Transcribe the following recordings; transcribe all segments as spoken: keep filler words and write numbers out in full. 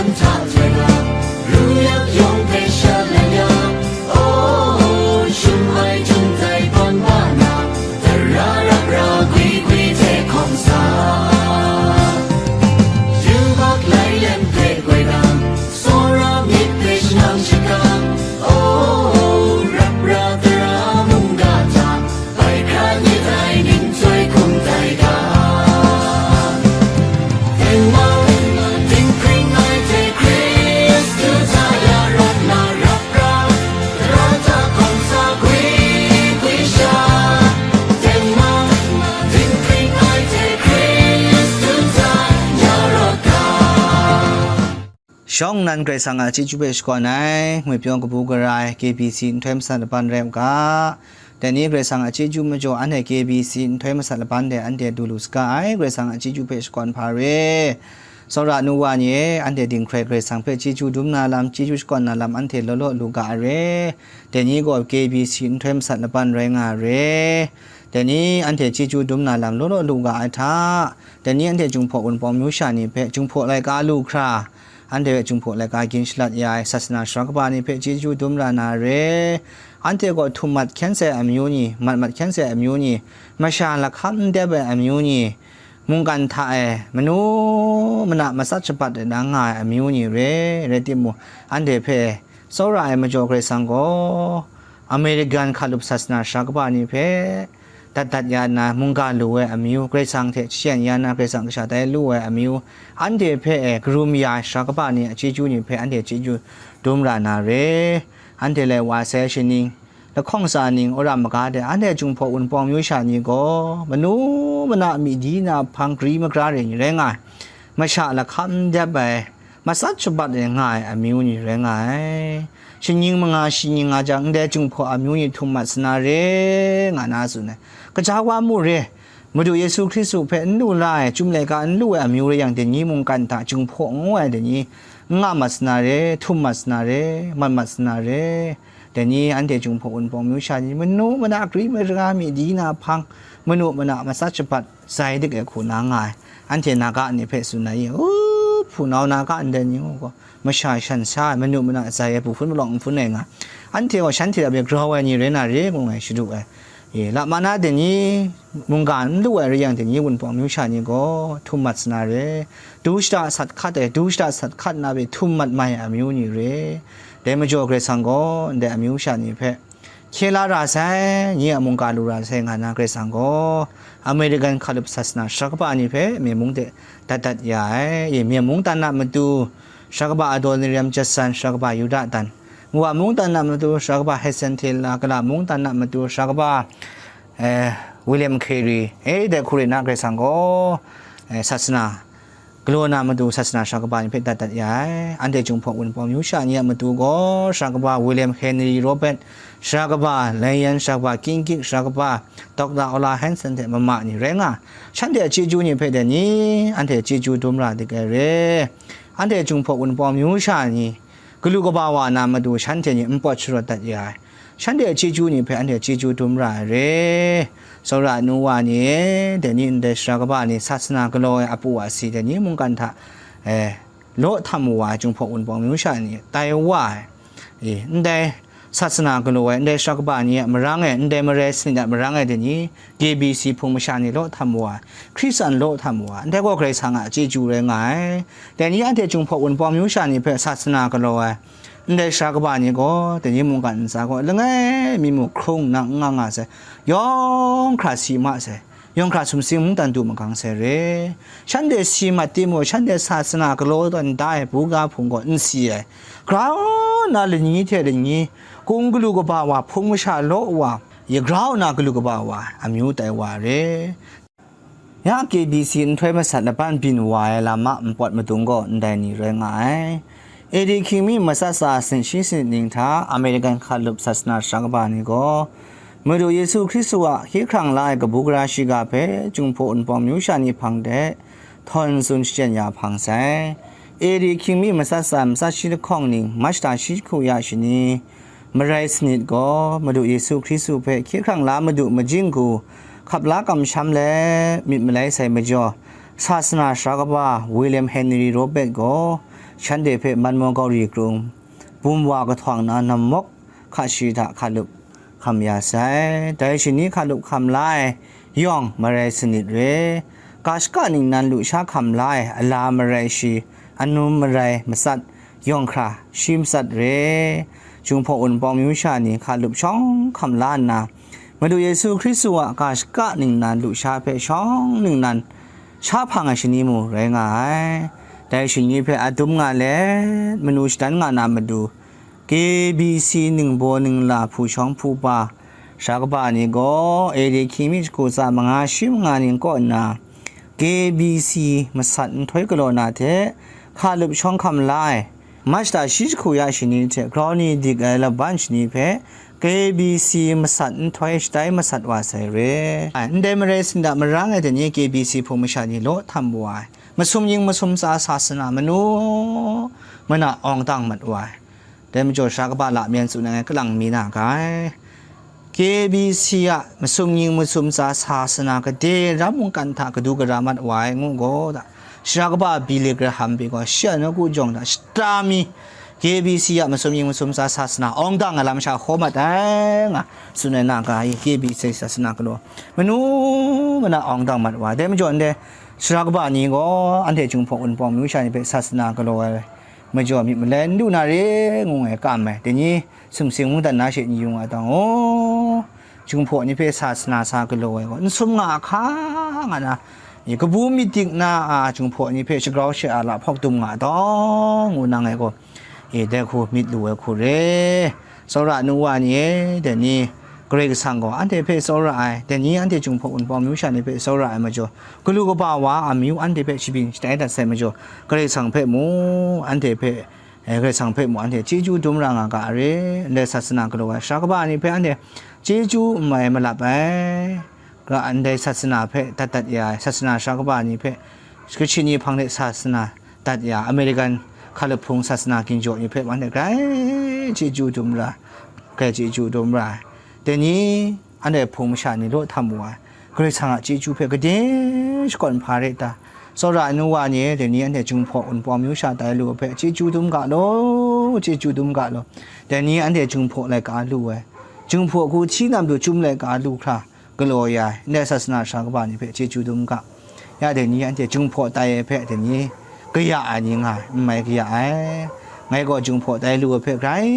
Hta hte na, ru yak yawng hpe sha la ya, oh, shum ai jum tai hpawn ba na, tara rap ra gwi gwi hte hkawm sa. Yubak lai lem hpe goi na, tsawra myit hpe shanang shakang, oh, rap ra tara mungga hta, bai hkra myit ai ning chyoi hkum tai ga. Tengman, dinghpring ai hte Hkristu hta ya rawt na rap ra, tara hta hkawm sa gwi gwi sha. Tengman, dinghpring ai hte Hkristu hta ya rawt ga. Shawng nnan Karai Kasang a chyeju hpe shakawn ai, ngwi pyaw kabu gara ai, K B C nhtoi masat laban rai u ga. Dai ni Karai Kasang a chyeju majaw anhte K B C nhtoi masat laban de anhte du lu saga ai, Karai Kasang a chyeju hpe shakawn hpa re. Tsawra nu wa ni e, anhte dinghkrai Karai Kasang hpe chyeju dum na lam, chyeju shakawn na lam anhte law law lu ga ai re. Dai ni gaw K B C nhtoi masat laban rai nga ai re. Dai ni anhte chyeju dum na lam law law lu ga ai hta, dai ni anhte Jinghpaw Wunpawng myu sha ni hpe Jinghpaw laika lu hkra, anhte hpe Jinghpaw laika gyin shalat ya ai sasana sara kaba ni hpe chyeju dum ra na re. Anhte gaw htum mat hkyen sai amyu ni, mat mat hkyen sai amyu ni, masha lahkam n dep ai amyu ni, mungkan hta e manu mana matsat shabat ai na nga ai amyu ni re, rai timung, anhte hpe tsawra ai majaw Karai Kasang gaw American hkalup sasana sara kaba ni hpe dat dat ya nna, mungga lu ai amyu, Karai Kasang hte shayan ya nna, Karai Kasang kasha tai lu ai amyu, anhte hpe e karum ya ai sara kaba ni a chyeju ni hpe anhte chyeju dum ra na re. Anhte lai wa sai shaning, lahkawng tsa ning, wora maga de, anhte Jinghpaw Wunpawng myu sha ni gaw, manu mana myi di na hpang gari magra re ni rai nga ai, masha lahkam n dep ai, matsat shabat ai nga ai amyu ni rai nga ai. Shingnying manga shi ning nga jang, ndai Jinghpaw amyu ni htum mat sa na re, nga na tsun ai. Kaja wa mu re, Madu Yesu Hkristu hpe n lu la ai, Chyum laika n lu ai amyu rai yang, dai ni mungkan hta Jinghpaw n ngu ai, dai ni n nga mat sa na re, htum mat sa na re, mat mat sa na re. Dai ni anhte Jinghpaw Wunpawng myu sha ni, manu mana gari magra myi di na hpang, manu mana matsat shabat, zai dik ai hku na nga ai, anhte Naga ni hpe tsun ai, u, hpunau Naga ndai ni gaw, masha shan sha ai, manu mana zai ai, bu hpun malawng n hpun ai nga, anhte gaw shanhte a myit grau ai ni rai na re, ngu ngai shadu ai. E, lama na dai ni mungga n lu ai rai yang, dai ni Wunpawng myu sha ni gaw htum mat sa na re, du shada sat hkat ai, du shada sat hkat na hpe htum mat mai ai amyu ni re. Dai majaw Karai Kasang gaw ndai amyu sha ni hpe hkye la ra sai, nye a mungga lu ra sai, nga na Karai Kasang gaw American hkalup sasana sara kaba ni hpe Myen mung de dat dat ya ai. E, Myen mung tan a matu sara kaba Adoniram Judson, sara kaba Yuda tan, Moab mung tan a matu sara kaba Hudson Taylor, Kala mung tan a matu sara kaba, eh, William Carey, e, dai hku re na Karai Kasang gaw, eh, sasana galaw na matu sasana sara kaba ni hpe dat dat ya ai. Anhte Jinghpaw Wunpawng myu sha ni a matu gaw, sara kaba William Henry Robert, sara kaba Lyon, sara kaba King Kik, sara kaba Doctor Ola Hanson hte mama ni rai nga, shanhte a chyeju ni hpe dai ni anhte chyeju dum ra dik ai re. Anhte Jinghpaw Wunpawng myu sha ni, galu kaba wa na matu shanhte ni npawt sharawt dat ya ai. Shanhte a chyeju ni hpe anhte chyeju dum ra ai re. Tsawra nu wa ni, dai ni ndai sara kaba ni, sasana galaw ai apu asi dai ni mungkan hta, eh, law htam wa ai Jinghpaw Wunpawng myu sha ni tai wa ai. E, ndai sasana galaw ai, ndai sara kaba ni a marang e, ndai marai sanit a marang e dai ni, K B C hpung masha ni law htam wa ai, Hkristan law htam wa ai, ndai gaw Karai Kasang a chyeju rai nga ai. Dai ni anhte Jinghpaw Wunpawng myu sha ni hpe sasana galaw ai, ndai sara kaba ni gaw, dai ni mungkan ntsa gaw langai mi muk hkrung nang n nga nga sai, yawng hkra si ma sai, yawng hkra sumsing mungdan du magang sai re. Shanhte si mat timung, shanhte sasana galaw tawn da ai buga hpung gaw n si ai. Grau nna lani hte lani, gung galu kaba wa, hpung masha law wa, ya grau nna galu kaba wa, amyu tai wa re. Ya K B C nhtoi masat laban byin wa ai lam a npawt madung gaw ndai ni rai nga ai. A D hkying mi matsat tsa sanit shi sanit ning hta American hkalup sasana sara kaba ni gaw, Madu Yesu Hkristu a hkye hkrang la ai kabu gara shiga hpe Jinghpaw Wunpawng myu sha ni hpang de htawn tsun shachyen ya hpang sai. A D hkying mi matsat tsa matsat shi lahkawng ning, Mach hta shi jahku ya shani, marai sanit gaw Madu Yesu Hkristu hpe hkye hkrang la Madu majing hku hkap la kamsham let myit malai sai majaw, Sa sara kaba William Henry Robert gaw shanhte hpe Manmawgawri krung bum wa kahtawng na namawk hka shi hta hkalup hkam ya sai. Dai shani hkalup hkam la ai yawng marai sanit re. Ga shaka ningnan lusha hkam la ai ala marai shi, anum marai matsat yawng hkra shi matsat re. Jinghpaw Wunpawng myu sha ni hkalup shawng hkam la nna, Madu Yesu Hkristu a ga shaka ningnan lusha hpe shawng ningnan sha hpang ai shani mung rai nga ai. Dai shani hpe adum nga let, manu shadan nga na matu, K B C ningbaw ningla hpu shawng hpu pa, sara kaba ni gaw A D hkying mi shagu tsa manga shi manga ning kaw nna, K B C masat nhtoi galaw na hte hkalup shawng hkam la ai. Mach da shi jahku ya shani hte grau ni dik ai laban shani hpe K B C masat nhtoi shatai masat wa sai re. Ai, ndai marai sinda marang ai dai ni K B C hpung masha ni law htam wa ai. Masum ying masum tsa sa sara manu mana awng dang mat wa ai. Dai majaw sara kaba lamyan tsun ai kalang mi na ga ai. K B C a masum ying masum tsa sa sara gade ram mungkan hta kadu gara mat wa ai ngu gaw da. Sara kaba Billy Graham pyi gaw shi a nawku jawng hta shata mi K B C a masum ying masum tsa sa sara awng dang ai lam sha hkaw mat ai nga tsun ai na ga ai, K B C sa sara galaw manu mana awng dang mat wa ai. Dai majaw ndai sara kaba ni gaw anhte Jinghpaw Wunpawng myu sha ni hpe sa sara galaw ai majaw myit malai n du na re ngu ngai kam ai. Dai ni sumsing mungdan na she n yu nga ai tang, aw, Jinghpaw ni hpe sa sara sa galaw ai gaw, n sum nga a hka nga na, i, kabu myit dik na a Jinghpaw ni hpe shagrau sha-a la hpawk dum nga ai tang, ngu na ngai gaw, e, dai hku myit lu ai hku re. Tsawra nu wa ni e, dai ni Karai Kasang gaw anhte hpe tsawra ai, dai ni anhte Jinghpaw Wunpawng myu sha ni hpe tsawra ai majaw, galu kaba wa a amyu anhte hpe shabyin shatai dat sai majaw, Karai Kasang hpe mu, anhte hpe, e, Karai Kasang hpe mu anhte chyeju dum ra nga ga a re. Ndai sa sara galaw ai sara kaba ni hpe anhte chyeju n mai malap ai. Ga ndai sa sara hpe dat dat ya ai, sa sara sara kaba ni hpe, Kachin ni hpang de sa sara dat ya, American hkalup hpung sa sara ginjaw ni hpe anhte grai chyeju dum ra, grai chyeju dum ra ai. Dai ni anhte hpung masha ni law htam wa ai. Karai Kasang a chyeju hpe gade shakawn hpa re ta? Tsawra ai nu wa ni e, dai ni anhte Jinghpaw Wunpawng myu sha tai lu ai hpe chyeju dum ga law, chyeju dum ga law. Dai ni anhte Jinghpaw laika lu ai, Jinghpaw hku hti na matu chyum laika lu hkra galaw ya ai, ndai sa sara sara kaba ni hpe chyeju dum ga. Ya dai ni anhte Jinghpaw tai ai hpe dai ni kaya ai ni nga ai, n mai kaya ai. Ngai gaw Jinghpaw tai lu ai hpe grai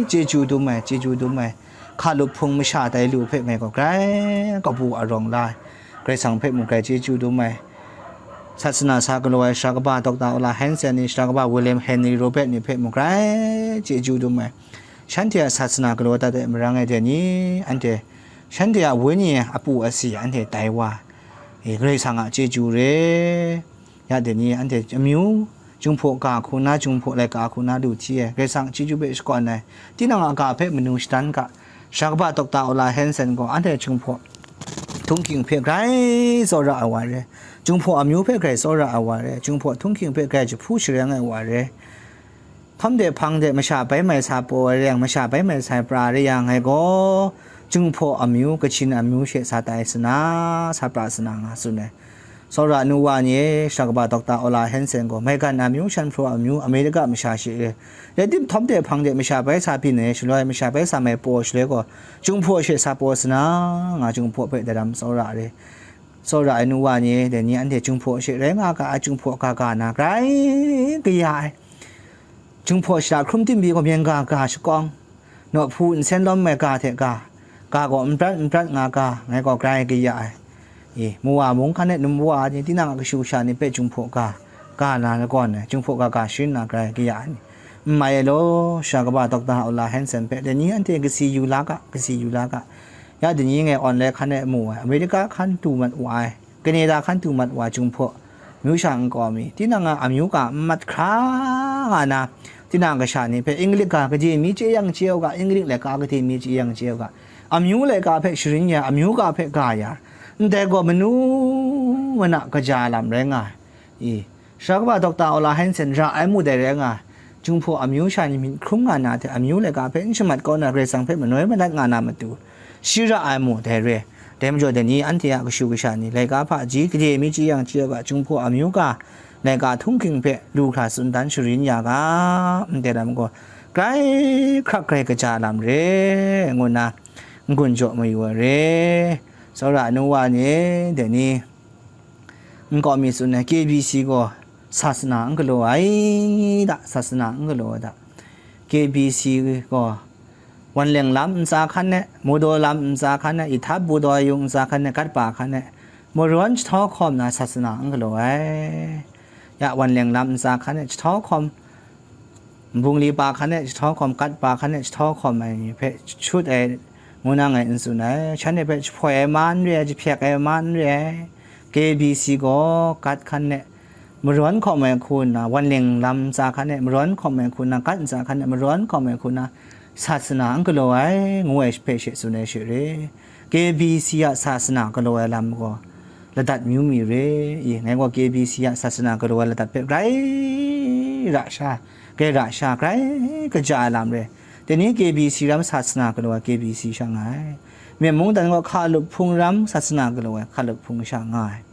chyeju dum ai, chyeju dum ai. Hkalup hpung masha tai lu hpe ngai gaw grai kabu arawng la ai. Karai Kasang hpe mung grai chyeju dum ai. Sa sara sa galaw ai sara kaba Doctor Ola Hansen ni, sara kaba William Henry Robert ni hpe mung grai chyeju dum ai. Shanhte a sa sara galaw dat ai marang e dai ni, anhte shanhte a wenyi apu asi anhte tai wa ai. E, Karai Kasang a chyeju re. Ya dai ni anhte amyu, Jinghpaw ga hku na, Jinghpaw laika hku na lu hti ai, Karai Kasang chyeju hpe shakawn ai, tinang a ga hpe manu shadan ga. Sara kaba Doctor Ola Hansen gaw anhte Jinghpaw htunghking hpe grai tsawra ai wa re, Jinghpaw amyu hpe grai tsawra ai wa re, Jinghpaw htunghking hpe grai jahpu shareng ai wa re. Hpang de hpang de masha bai mai sa paw ai re yang, masha bai mai sa pra re yang, ngai gaw Jinghpaw amyu, Kachin amyu she sa tai sara, sa pra sara nga tsun ai. Tsawra nu wa ni e, sara kaba Doctor Ola Hansen gaw, maigan amyu, shan hpraw amyu, America masha she re, rai tim hpang de hpang de masha bai sa byin ai, shaloi masha bai sa mai paw shaloi gaw, Jinghpaw she sa paw sara nga, Jinghpaw hpe daram tsawra re. Tsawra ai nu wa ni e, dai ni anhte Jinghpaw she rai nga ga ai, Jinghpaw ga ga na grai kaya ai. Jinghpaw shara hkrum tim pyi gaw, myen ga ga shakawng, nawhpu nsen lawm ai ga hte ga, ga gaw n prat n prat nga ga, ngai gaw grai kaya ai. E, Muwa mung hkan e num wa ni, tinang a kashu kasha ni hpe Jinghpaw ga, ga na lagawn ai, Jinghpaw ga ga sharin na grai kaya ai ni, n mai ai law, sara kaba Doctor Ola Hansen hpe dai ni anhte kasi yu la ga, kasi yu la ga. Ya dai ni ngai online hkan e mu ai, America hkan du mat wa ai, Canada hkan du mat wa Jinghpaw myu sha nkau mi, tinang a amyu ga n mat hkra nga na, tinang kasha ni hpe English ga gade mi chye yang chye u ga, English laika gade mi chye yang chye u ga, amyu laika hpe sharin ya, amyu ga hpe ga ya, ndai gaw manu mana kaja lam rai nga ai. I, sara kaba Doctor Ola Hansen ra ai mu dai rai nga ai. Jinghpaw amyu sha ni myit hkrum nga na hte amyu laika hpe n shamat kau na, Karai Kasang hpe manoi manat nga na matu, shi ra ai mu dai re. Dai majaw, dai ni anhte a kashu kasha ni laika hpaji gade mi chyi yang chyi ai ga, Jinghpaw amyu ga laika htunghking hpe lu hkra tsun dan sharin ya ga, ndai lam gaw grai hkrak grai kaja lam re, ngu nna n-gun jaw mayu ai re. Tsawra anu wa ni, dai ni nkau mi tsun ai, K B C gaw sasana n galaw ai da, sasana n galaw ai da. K B C gaw Wanleng lam ntsa hkan e, Mawdaw lam ntsa hkan e, Ihtat Bawdaw yung ntsa hkan e, Gatpa hkan e, marawn jahtau hkawm na sasana n galaw ai. Ya, Wanleng lam ntsa hkan e jahtau hkawm, Bungli pa hkan e jahtau hkawm, Gatpa hkan e jahtau hkawm ai ni hpe shut ai, ngu na ngai n tsun ai. Shanhte hpe jahpoi ai ma n re ai, jahpyek ai ma n re ai. K B C gaw Gat hkan e, marawn hkawm ai hku nna, Wanleng lam ntsa hkan e marawn hkawm ai hku nna, Gat ntsa hkan e marawn hkawm ai hku nna, sasana n galaw ai, ngu ai hpe she tsun ai she re. K B C a sasana galaw ai lam gaw ladat myu mi re i? Ngai gaw K B C a sasana galaw ai ladat hpe grai ra sha, grai ra sha, grai kaja ai lam re. Dai ni K B C ram sasana galaw ai K B C sha nga ai. Myen mungdan gaw Hkalup Hpung ram sasana galaw ai Hkalup Hpung sha nga ai.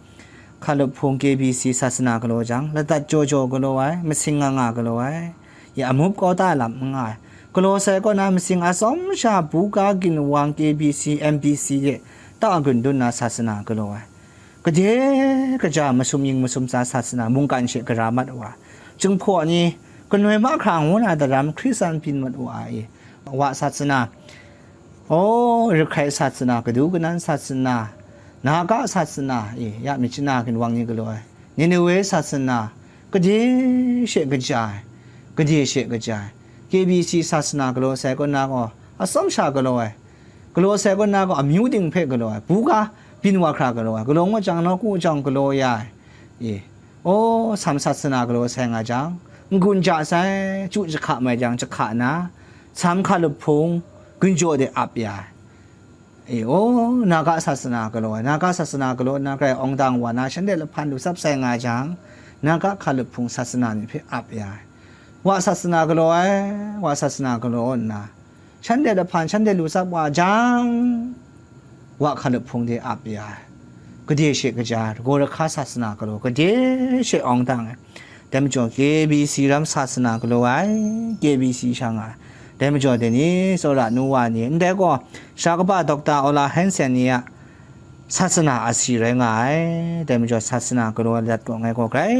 Hkalup Hpung K B C sasana galaw jang, ladat jaw jaw galaw ai, masing nga nga galaw ai, ya amup kau ta lam n nga ai. Galaw sai kaw na masing atsawm sha buga ginwang K B C, M B C de tau gun dun na sasana galaw ai. Gade kaja masum ning masum tsa sasana mungkan she gara mat wa, Jinghpaw ni kanoi mahkra ngu na daram Hkristan byin mat wa ai. Wa sasana, O, Rahkai sasana, Kadu Kanan sasana, Naga sasana, e, ya myit chana ginwang ni galaw ai, Ninewe sasana, gade she kaja ai, gade she kaja ai, K B C sasana galaw sai kaw na gaw, atsawm sha galaw ai, galaw sai kaw na gaw, amyu ting hpe galaw ai, buga byin wa hkra galaw ai, galaw ngut jang, nawku jang galaw ya ai, e, O, Sam sasana galaw sai nga jang, n-gun ja sai, chyu jahka mai jang jahka na, Sam Hkalup Hpung gun jaw de ap ya ai. E, O, Naga sasana galaw ai, Naga sasana galaw nna grai awng dang wa na, shanhte lahpan lu tsap sai nga jang, Naga Hkalup Hpung sasana ni hpe ap ya ai. Wa sasana galaw ai, Wa sasana galaw nna, shanhte lahpan shanhte lu tsap wa jang, Wa Hkalup Hpung de ap ya ai. Gade she kaja ai, Ragaw Rahka sasana galaw, gade she awng dang ai. Dai majaw K B C ram sasana galaw ai, K B C sha nga ai. Dai majaw dai ni, tsawra nu wa ni, ndai gaw, sara kaba Doctor Ola Hansen ni a sasana asi rai nga ai. Dai majaw sasana galaw ai lat gaw ngai gaw grai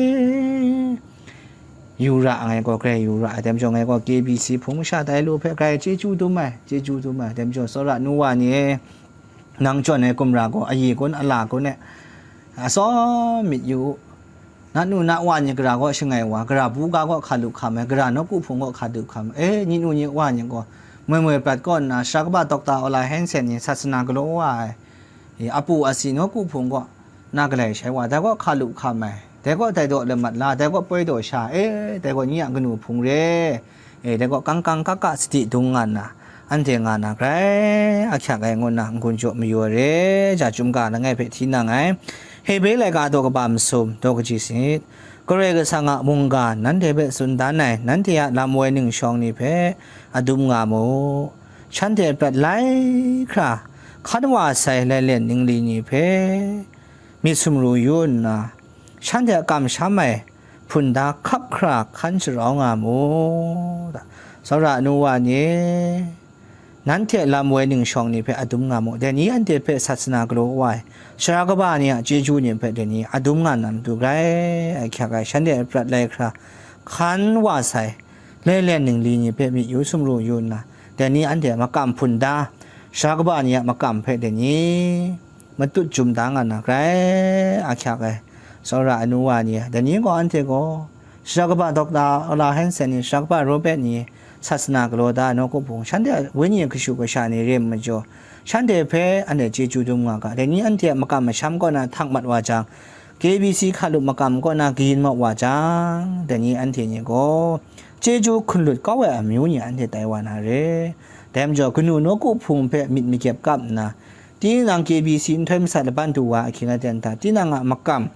yu ra, ngai gaw grai yu ra ai. Dai majaw ngai gaw K B C hpung masha tai lu hpe grai chyeju dum ai, chyeju dum ai. Dai majaw tsawra nu wa ni e, nang jawn ai kumra gaw ayi kun, ala kun e, atsawm myit yu u. Na nu na wa ni gara gaw shangai wa, gara buga gaw hkalup hkam ai, gara nawku hpung gaw hkalup hkam ai, e, ni nu ni wa ni gaw moi moi prat kaw nna, sara kaba Doctor Ola Hansen ni sasana galaw wa ai, e, apu asi nawku hpung gaw na galai shai wa, dai gaw hkalup hkam ai, dai gaw dai daw lamat la, dai gaw poi daw sha, e, dai gaw nye a kanu hpung re, e, dai gaw kang kang kak kak sadi dung nga nna, anhte nga na grai ahkyak ai ngu nna n-gun jaw mayu ai re, ja chyum ga langai hpe hti nang ai. Hebre laika daw kaba masum, daw kaji sanit. Karai Kasang a mungga nanhte hpe tsun dan ai, nanhte a lam woi ningshawng ni hpe adum nga mu. Shanhte prat lai hkra, hkan wa sai lailen ningli ni hpe myit sumru yu nna, shanhte a kamsham ai hpunda hkap hkra hkan sharau nga mu. Tsawra nu wa ni, nanhte lam woi ningshawng ni hpe adum nga mu. Dai ni anhte hpe sasana galaw wa ai, sara kaba ni a chyeju ni hpe dai ni adum nga na matu grai ahkyak ai, shanhte a prat lai hkra, hkan wa sai lailen ningli ni hpe myit yu sumru yu nna, dai ni anhte a makam hpunda, sara kaba ni a makam hpe dai ni matut jum da nga na grai ahkyak ai, tsawra anu wa ni, dai ni gaw anhte gaw, sara kaba Doctor Ola Hansen ni, sara kaba Robert ni, sasana galaw da ai nawku hpung, shanhte a wenyi kashu kasha ni re ai majaw, shanhte hpe anhte chyeju dum nga ga, dai ni anhte a makam masham kaw na htak mat wa jang, K B C hkalup makam kaw na kayin mat wa jang, dai ni anhte ni gaw chyeju hkun lut kau ai amyu ni anhte tai wa na re. Dai majaw, kanu nawku hpung hpe myit makyep kap nna, tinang K B C nhtoi masat laban du wa ahkying aten hta, tinang a makam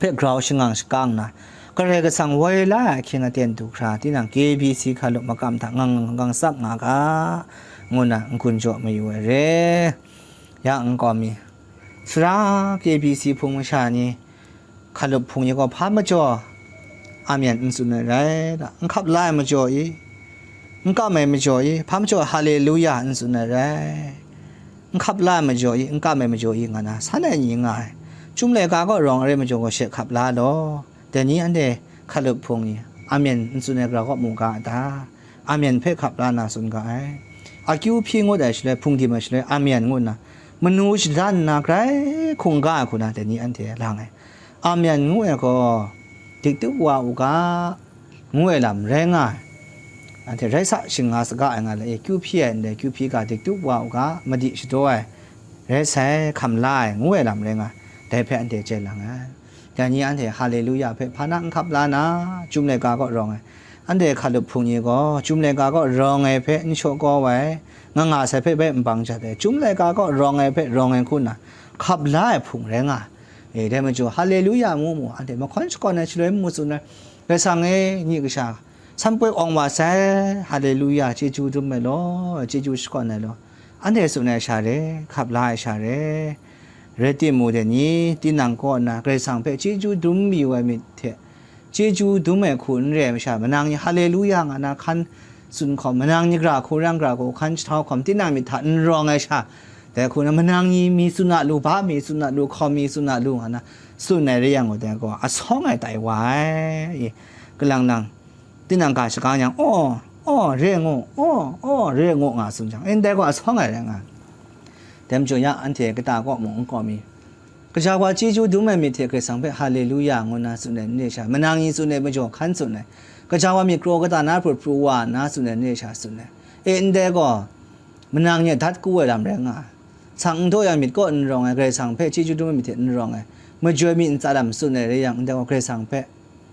hpe grau shangang shakang nna, Karai Kasang woi la ai ahkying aten du hkra, tinang K B C hkalup makam hta ngang ngang ngang tsap nga ga, ngu na n-gun jaw mayu ai re. Ya nkau mi, sara K B C hpung masha ni, hkalup hpung ni gaw hpa majaw amen n tsun ai rai, da, n hkap la ai majaw i, n kam ai majaw i, hpa majaw haleluya n tsun ai rai, n hkap la ai majaw i, n kam ai majaw i nga na, san ai ni nga ai. Chyum laika kaw rawng ai rai majaw gaw she hkap la law. Dai ni anhte hkalup hpung ni, amen n tsun ai gara kaw mu ga a ta? Amen hpe hkap la na tsun ga ai. Akyu hpyi ngut ai shaloi, hpungdim ai shaloi, amen ngu nna, manu shadan nna grai hkungga ai hku na dai ni anhte lang ai. Amen ngu ai gaw, dik tup wa u ga, ngu ai lam rai nga ai. Anhte rai sa, shing nga saga ai nga le, kyu hpyi ai ndai, kyu hpyi ga, dik tup wa u ga, madi shadaw ai, rai sai, hkam la ai, ngu ai lam rai nga ai. Dai hpe anhte chye lang ai. Dai ni anhte haleluya hpe hpa na n hkap la na, Chyum laika kaw rawng ai. Anhte hkalup hpung ni gaw Chyum laika kaw rawng ai hpe n shaw kau ai, nga nga sai hpe bai n bang jat ai, Chyum laika kaw rawng ai hpe rawng ai hku nna hkap la ai hpung rai nga ai. E, dai majaw, haleluya mu mu, anhte mahkawn shakawn ai shaloi mu tsun ai, Karai Kasang e, ni kasha, san poi awng wa sai, haleluya, chyeju dum ai law, chyeju shakawn ai law, anhte tsun ai sha re, hkap la ai sha re. Rai timung, dai ni, tinang kaw nna Karai Kasang hpe chyeju dum mayu ai myit hte, chyeju dum ai hku n re ai masha, manang ni haleluya nga na hkan tsun hkawm, manang ni gara hku rang gara hku hkan jahtau hkawm, tinang myit hta n rawng ai sha, dai hku na, manang ni mi tsun a lu, ba mi tsun a lu, hkawm mi tsun a lu nga na tsun ai rai yang gaw, dai gaw asawng ai tai wa ai. Kalang nang, tinang ga shaga yang, aw, aw, re ngu, aw, aw, re ngu nga tsun jang, ndai gaw asawng ai rai nga. Dai majaw ya anhte kata kaw mung n kaw mi, gaja wa chyeju dum ai myit hte Karai Kasang hpe haleluya ngu na tsun ai ni sha, manang ni tsun ai majaw hkan tsun ai, gaja wa myit kraw kata na pru pru wa nna tsun ai ni sha tsun ai. E, ndai gaw, manang ni a dat ku ai lam rai nga ai. Sang n daw yang myit kaw n rawng ai, Karai Kasang hpe chyeju dum ai myit hte n rawng ai, majoi myit ntsa lam tsun ai rai yang, ndai gaw Karai Kasang hpe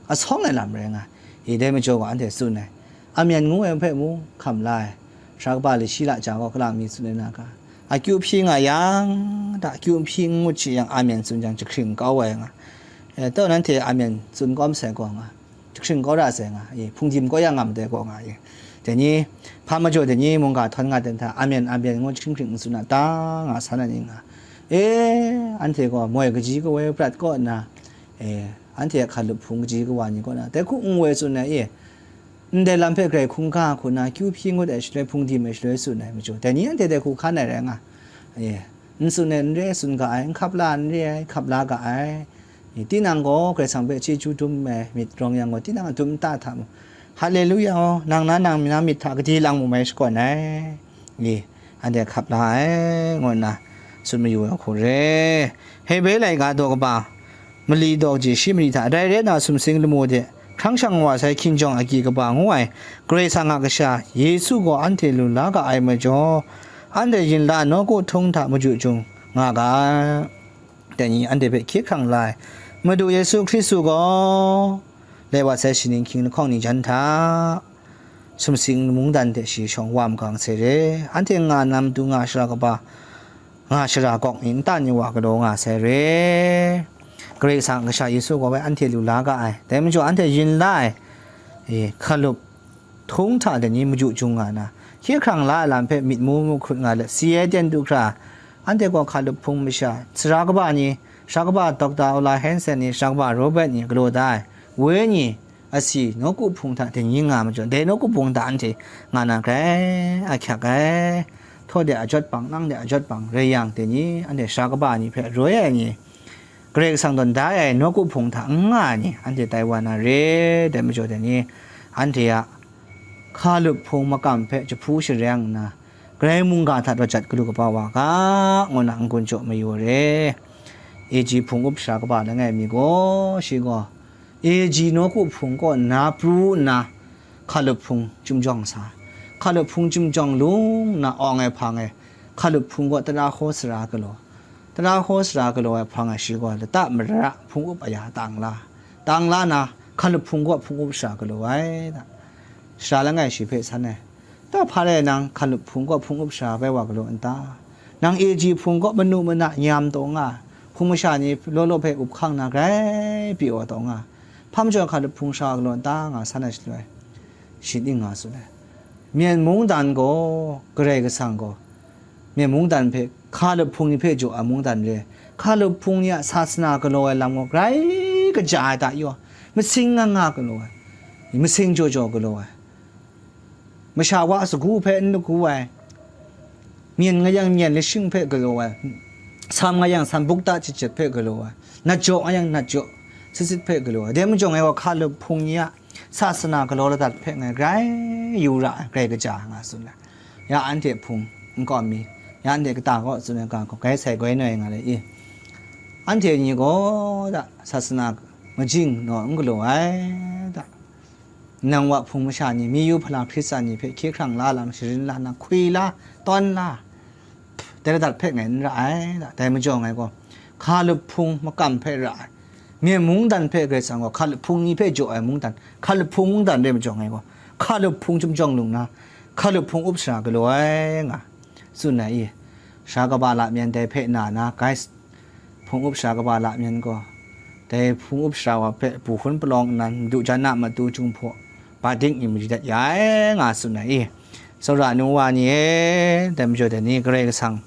asawng ai lam rai nga ai. E, dai majaw gaw anhte tsun ai. Amen ngu ai hpe mung hkam la ai. Sara kaba lashi laja gaw kalang mi tsun ai na ga? Akyu hpyi nga yang, da, akyu hpyi n ngut shi yang, amen tsun jang, jahkring kau ai nga. E, taw nanhte amen tsun kawm sai gaw nga, jahkring kau ra sai nga, e, hpungdim kau ya nga madai gaw nga, e. Dai ni, hpa majaw dai ni mungga htawn nga dan hta, amen, amen ngu jahkring hkring n tsun a ta, nga san ai ni nga. E, anhte gaw moi kaji kawoi prat kaw nna, e, anhte a hkalup hpung kaji kawa ni kaw na, dai hku n woi tsun ai, e, ndai lam hpe grai hkungga hku na, kyu hpyi ngut ai shaloi, hpungdim ai shaloi tsun ai majaw, dai ni anhte dai hku hkan ai rai nga, e, n tsun ai n re ai tsun ga ai, n hkap la n re ai, hkap la ga ai. E, tinang gaw Karai Kasang hpe chyeju dum ai myit rawng yang gaw, tinang a dum nta hta mung, haleluya, nang na nang na myit hta gade lang mu mai shakawn ai. E, anhte hkap la ai, ngu nna tsun mayu ai hku re. Hebre laika daw kaba, mali daw kaji shi mali hta, dai rai nna sumsing lamu de hkrang shang wa sai hkinjawng agyi kaba ngu ai Karai Kasang a Kasha Yesu gaw anhte lu la ga ai majaw, anhte yin la nawku htung hta maju jung nga ga, dai ni anhte hpe hkye hkrang la ai Madu Yesu Hkristu gaw, lai wa sai shaning hkying lahkawng ni jan hta, sumsing mungdan hte shi shawng wa magang sai re. Anhte nga na matu nga shara kaba, nga shara gawk ni nta ni wa galaw nga sai re. Karai Kasang Kasha Yesu gaw bai anhte lu la ga ai. Dai majaw anhte yin la ai, e, hkalup htung hta dai ni maju jung nga na, hkye hkrang la ai lam hpe myit mu mahkrut nga let, si ai ten du hkra, anhte gaw hkalup hpung masha, sara kaba ni, sara kaba Dokta Ola Hansen ni, sara kaba Robert ni galaw da ai, wenyi, asi, nawku hpung hta dai ni nga majaw, dai nawku hpung hta anhte nga na grai ahkyak ai. Htaw de a jawt bang, nang de a jawt bang rai yang, dai ni anhte sara kaba ni hpe roi ai ni, Karai Kasang tawn da ai nawku hpung hta n nga ai ni, anhte tai wa na re. Dai majaw dai ni, anhte a hkalup hpung makam hpe jahpu shareng nna, Karai mungga hta rawt jat galu kaba wa ga, ngu na n-gun jaw mayu re. A G hpung up sara kaba langai mi gaw, shi gaw, A G nawku hpung kaw nna pru nna, hkalup hpung chyum jawng sa, hkalup hpung chyum jawng lung nna awng ai hpang e, hkalup hpung kaw tara hkaw sara galaw, tara hkaw sara galaw ai hpang e, shi gaw lata mara hpung up aya tang la, tang la na, hkalup hpung kaw hpung up sara galaw ai, da. Sara langai shi hpe san ai, "Taw, hpa rai nang hkalup hpung kaw hpung up sara bai wa galaw n ta? Nang A G hpung kaw manu mana nyam taw nga, hpung masha ni law law hpe up hkang na grai pyi wa taw nga, hpa majaw hkalup hpung sara galaw n ta?" nga san ai shaloi, shi ning nga tsun ai, Myen mungdan gaw, Karai Kasang gaw, Myen mungdan hpe Hkalup hpung ni hpe jaw ai mungdan re. Hkalup hpung ni a sasana galaw ai lam gaw grai kaja ai hta yaw, masing nga nga galaw ai, masing jaw jaw galaw ai, masha wa sagu hpe n lagu ai, myen nga yang myen lashing hpe galaw ai, sam nga yang sam bukta chyit chyit hpe galaw ai, nat jaw nga yang nat jaw sit sit hpe galaw ai. Dai majaw ngai gaw hkalup hpung ni a sasana galaw ladat hpe ngai grai yu ra ai, grai kaja nga tsun ai. Ya anhte hpung nkau mi, ya anhte kata kaw tsun ai ga gaw, grai sai goi noi nga le i. Anhte ni gaw da sasana majing naw n galaw ai da. Nang wa hpung masha ni, mi yu hpala Hkristan ni hpe hkye hkrang la lam, sharin la na, hkwi la, tawn la, dai ladat hpe ngai n ra ai da. Dai majaw ngai gaw, hkalup hpung makam hpe ra ai, myen mungdan hpe Karai Kasang gaw hkalup hpung ni hpe jaw ai mungdan, hkalup hpung mungdan re majaw ngai gaw, hkalup hpung chyum jawng lung na, hkalup hpung up sara galaw ai nga, tsun ai i. Sara kaba lamyan dai hpe na na, gais, hpung up sara kaba lamyan gaw, dai hpung up sara wa hpe bu hkun palawng nnan, madu jan a matu Jinghpaw, ba dik ni mari dat ya ai, nga tsun ai i. Tsawra nu wa ni e, dai majaw dai ni Karai Kasang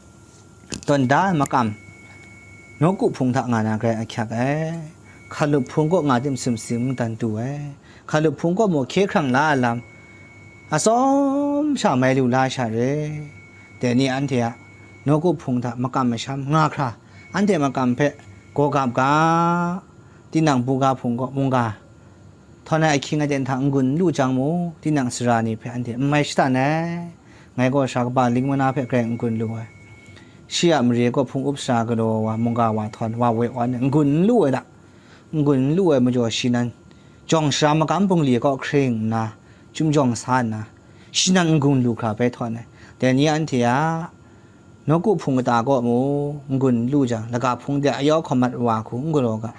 tawn da ai makam, nawku hpung hta nga na grai ahkyak ai. Hkalup hpung kaw nga tim sumsing mungdan du ai. Hkalup hpung kaw mung hkye hkrang la ai lam, atsawm sha mai lu la sha re. Dai ni anhte a nawku hpung hta makam masham nga hkra, anhte makam hpe gaw gap ga, tinang buga hpung kaw mungga htawn ai ahkying aten hta n-gun n lu jang mu, tinang sara ni hpe anhte n mai shadan ai. Ngai gaw sara kaba ling mana hpe grai n-gun lu ai. Shi a mare kaw hpung up sara galaw wa, mungga wa htawn wa woi wan ai, n-gun n lu ai da. N-gun n lu ai majaw shi nan, jawng sara magam bungli kaw hkring nna, chyum jawng sa nna, shi nan n-gun lu hkra bai htawn ai. Dai ni anhte a nawku hpung kata kaw mung n-gun n lu jang, laga hpung de ayawk hkamat wa hku n galaw ga,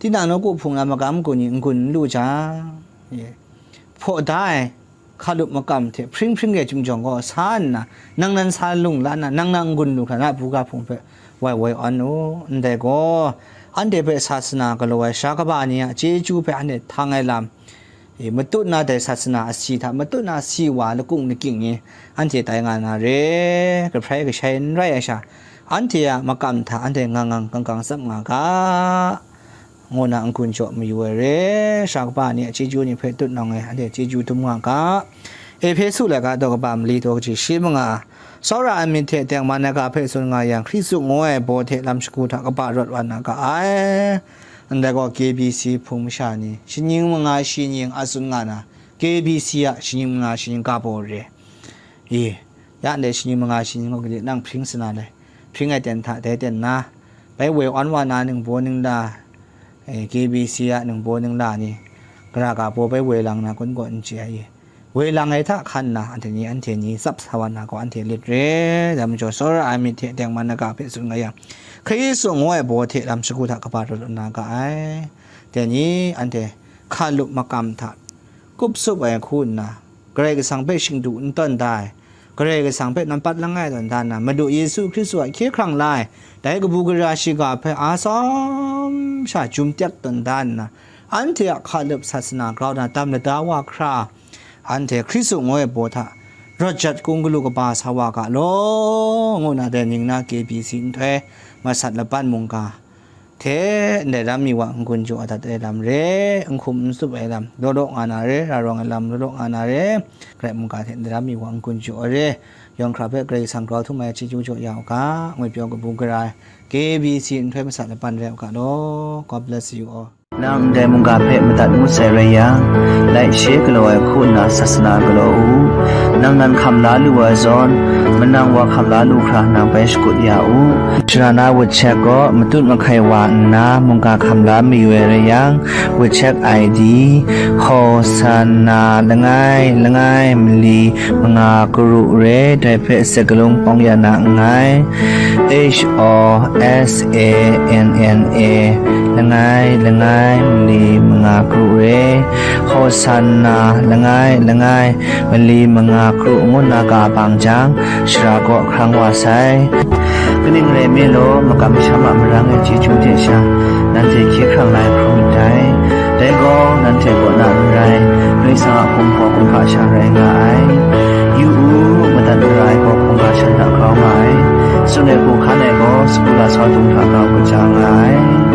tinang nawku hpung na magam n-gun ni n-gun n lu jang, e, hpaw da ai hkalup makam hte hpring hpring re chyum jawng kaw sa nna, nang nan sa lung la nna, nang nan n-gun lu hkra na buga hpung hpe wai woi awn u. Ndai gaw, anhte hpe sasana galaw ai sara kaba ni a chyeju hpe anhte htang ai lam, e, matut na dai sasana asi hta matut na si wa lakung lakying ni anhte tai nga na re, kahprai kashai n rai ai sha, anhte a makam hta anhte ngang ngang kang kang tsap nga ga, ngu na n-gun jaw mayu ai re, sara kaba ni a chyeju ni hpe tut nawng e, anhte chyeju dum nga ga. Ehpesu laika daw kaba mali daw kaji shi manga, tsawra ai myit hte tengman ai ga hpe tsun nga yang, Hkristu ngu ai baw hte lam shagu hta kaba rawt wa na ga ai. Ndai gaw K B C hpung masha ni, shaning manga shi ning a tsun nga na, K B C a shaning manga shi ning ga baw re. I, ya ndai shaning manga shi ning gaw gade nang hpring sa na le? Hpring ai ten hta dai ten na, bai woi awn wa na ningbaw ningla, e, K B C a ningbaw ningla ni, gara ga baw bai woi lang na kun gaw n chye ai i. Woi lang ai hta hkan nna, anhte ni, anhte ni tsap sa wa na gaw, anhte lit re, dai majaw, tsawra ai myit hte tengman ai ga hpe tsun nga yang, Hkristu ngu ai baw hte lam shagu hta kaba rawt na ga ai. Dai ni, anhte hkalup makam hta kup sup ai hku nna, Karai Kasang hpe shingdu n tawn da ai, Karai Kasang hpe nampat langai tawn da nna, Madu Yesu Hkristu a hkye hkrang la ai, dai kabu gara shiga hpe a tsawm sha jum tyak tawn da nna, anhte a hkalup sasana grau na dam lada wa hkra, anhte Hkristu ngu ai baw hta rawt jat kung galu kaba sa wa ga law, ngu na dai ning na K B C nhtoi masat laban mungga hte ndai ram mi wa n-gun jaw dat ai lam re, n hkum n tsup ai lam, law law nga na re, ra rawng ai lam law law nga na re, Karai mungga hte ndai ram mi wa n-gun jaw ai re, yawng hkra hpe Karai Kasang grau htum ai chyeju jaw ya u ga, ngwi pyaw kabu gara ai, K B C nhtoi masat laban rai u ga law. God bless you all. Nang ndai mungga hpe madat ngut sai rai yang, laishe galaw ai hku nna sasana galaw u. Nang nan hkam la lu ai zawn, manang wa hkam la lu hkra nang bai shakut ya u. Sara na wut shek gaw matut mahkai wa nna mungga hkam la mayu ai rai yang, wut shek I D, Hosanna langai langai mali manga karu re, dai hpe se galung pawng ya na nngai. H O S A N N A, langai langai mali manga karu re, Hosanna langai langai mali manga karu ngu na ga bang jang, sara kaw hkrang wa sai. Kaning rai nme law, makam masham a marang e chyeju hte sha, nanhte hkye hkrang la ai hpung myit dai. Dai gaw, nanhte kaw na n rai, Karai Kasang a hpung hpaw hpung hpa sha rai nga ai. Yu u, madat mara ai gaw hpungga shan hta grau nga ai. Tsun ai hku hka sagu lasau dung hta grau kaja nga ai.